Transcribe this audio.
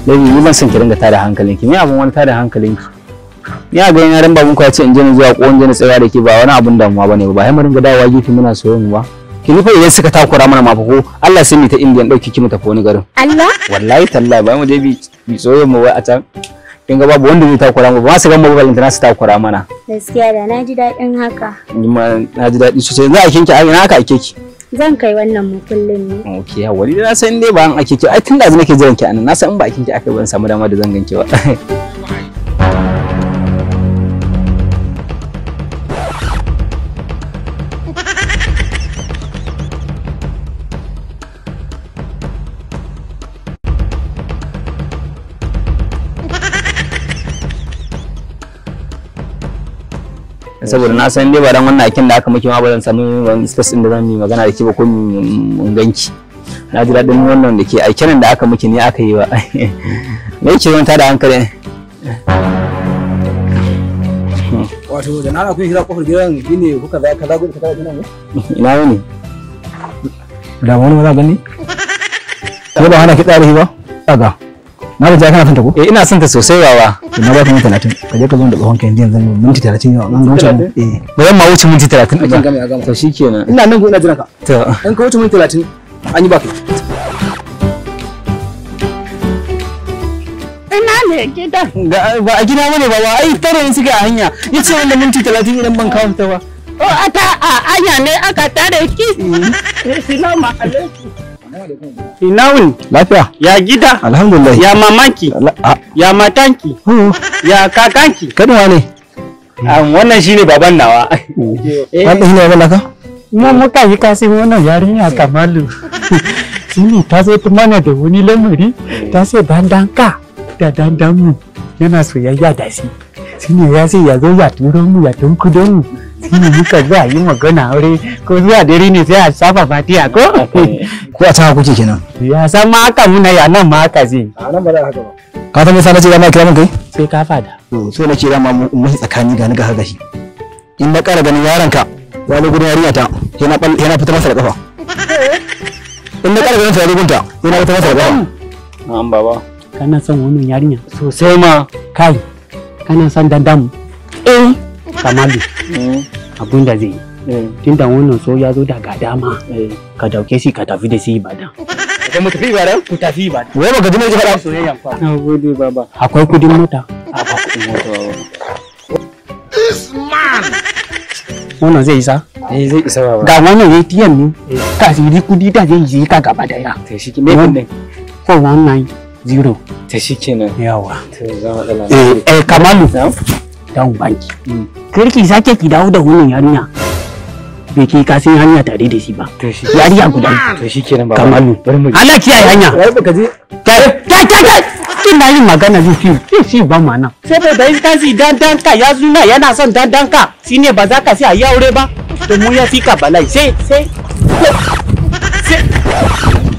Baby ni ban son ki ringa tada hankalinki. Me abun wani tada hankalinki? Ni a ganin yaran babun ku ya ce in je ni zuwa ko in je ni tsaya da ke ba wani abun damuwa bane ba. Ba sai mu ringa dawowa gefe muna soyayya mu ba. Ki nufa idan suka takura mana ma fa ko Allah sai mu ta Indiyan dauki ki mu tafi wani garin. Allah? Wallahi tallahi ba mu je bi soyayya mu wai a can. Kin ga babu wanda zai takura mu ba su ga mu balantana su takura mana. Gaskiya da na ji daɗin haka. Ni ma na ji daɗi sosai. Za a kinki ai na haka ake ki. Zan kai wannan mukullin ne. Okay, yawa ni na san dai ba an ake ki. Ai tun da nake jiran ki anan na san in ba kinki aka ban samu dama da zan ganki ba. Saboda na san dai ba dan wannan aikin da aka miki ma ba zan samu wani space din da zan yi magana da ke ba ko mun ganki. Na ji daɗin wannan da ke aikin da aka miki ne aka yi ba. Me yake wani tada hankali? Wato da nana kun hira kofar gidan shine kuka za kaza gudu kaza gidan ne? Ina wani? Da wani maza gani? Ko ba hana ki tsare ba? Kaga. Na ga kana son ta ko? Eh ina son ta sosai baba. Na ba ka minti 30. Ka je ka zo da tsohon ka yanzu yanzu minti 30 yau an wuce mu. Eh. Ba zan ma wuce minti 30 ba. Gama. To shikenan. Ina nan go ina jira ka. To. In ka wuce minti 30 an yi ba kai. Ina ne gidan? Ba a gida bane baba, ai tare ne suka a hanya. Yace wanda minti 30 idan ban kawo ta ba. Oh ata a hanya ne aka tare ki? Assalamu alaikum. Ina wuni? Lafiya. Ya gida? Alhamdulillah. Ya mamanki? Ya matanki? Ya kakanki? Kanuwa ne? Wannan shine baban nawa. Wannan shine baban naka? Mu muka yi kasin wannan yarinya Kamalu. Shine ta zo ta mana da wani lamari, ta ce dandanka da dandanmu yana soyayya da shi. Shine ya ce ya zo ya turo mu ya tunkudo mu. Shine muka zuwa yi magana aure ko zuwa dare ne sai a shafa fatiya ko? Ko a can kuke kenan? Ya san ma haka muna ya nan ma haka zai. A nan ba za haka ba. Ka san me yasa nace dama kira mun kai? Sai ka fada. To so nake dama mu mushi tsakani ga ni ga haka shi. In na ƙara ganin yaron ka ya zo gurin yarinya ta yana yana fitar masa da kafa. In na ƙara ganin ta ya zo gunta yana fitar masa da kafa. Na'am baba. Kana son wannan yarinya? Sosai ma. Kai kana son dandamu? Eh. Kamalu. Abun da zai yi. Tunda wannan so ya zo daga dama. Ka dauke shi ka tafi da shi Ibadan. Idan mu tafi Ibadan? Ku tafi Ibadan. Wai baka ji me yake faɗa? Soyayyan fa. Na gode baba. Akwai kudin mota? A ba kudin mota baba. This man. Wannan zai isa? Eh zai isa baba. Ga wannan ATM ne. Ka siri kudi da zai yi ka gaba daya. To shi me kudin? 4190. To shi kenan. Yawa. To za mu matsala. Eh Kamalu. Dan banki. Kirki sake ki dawo da wannan yarinya. Bai ke kasin hanya tare da shi ba. To shi Yarinya guda. To shi kenan baba. Kamalu. Bari mu. Allah kiyaye hanya. Wai baka ji Kai kai kai kai. Ina yin magana zai fi fi ba mana. Saboda in ka si dandanka ya zuna yana son dandanka shine ba za ka si a yi aure ba. To mu ya fi ka bala'i sai sai sai.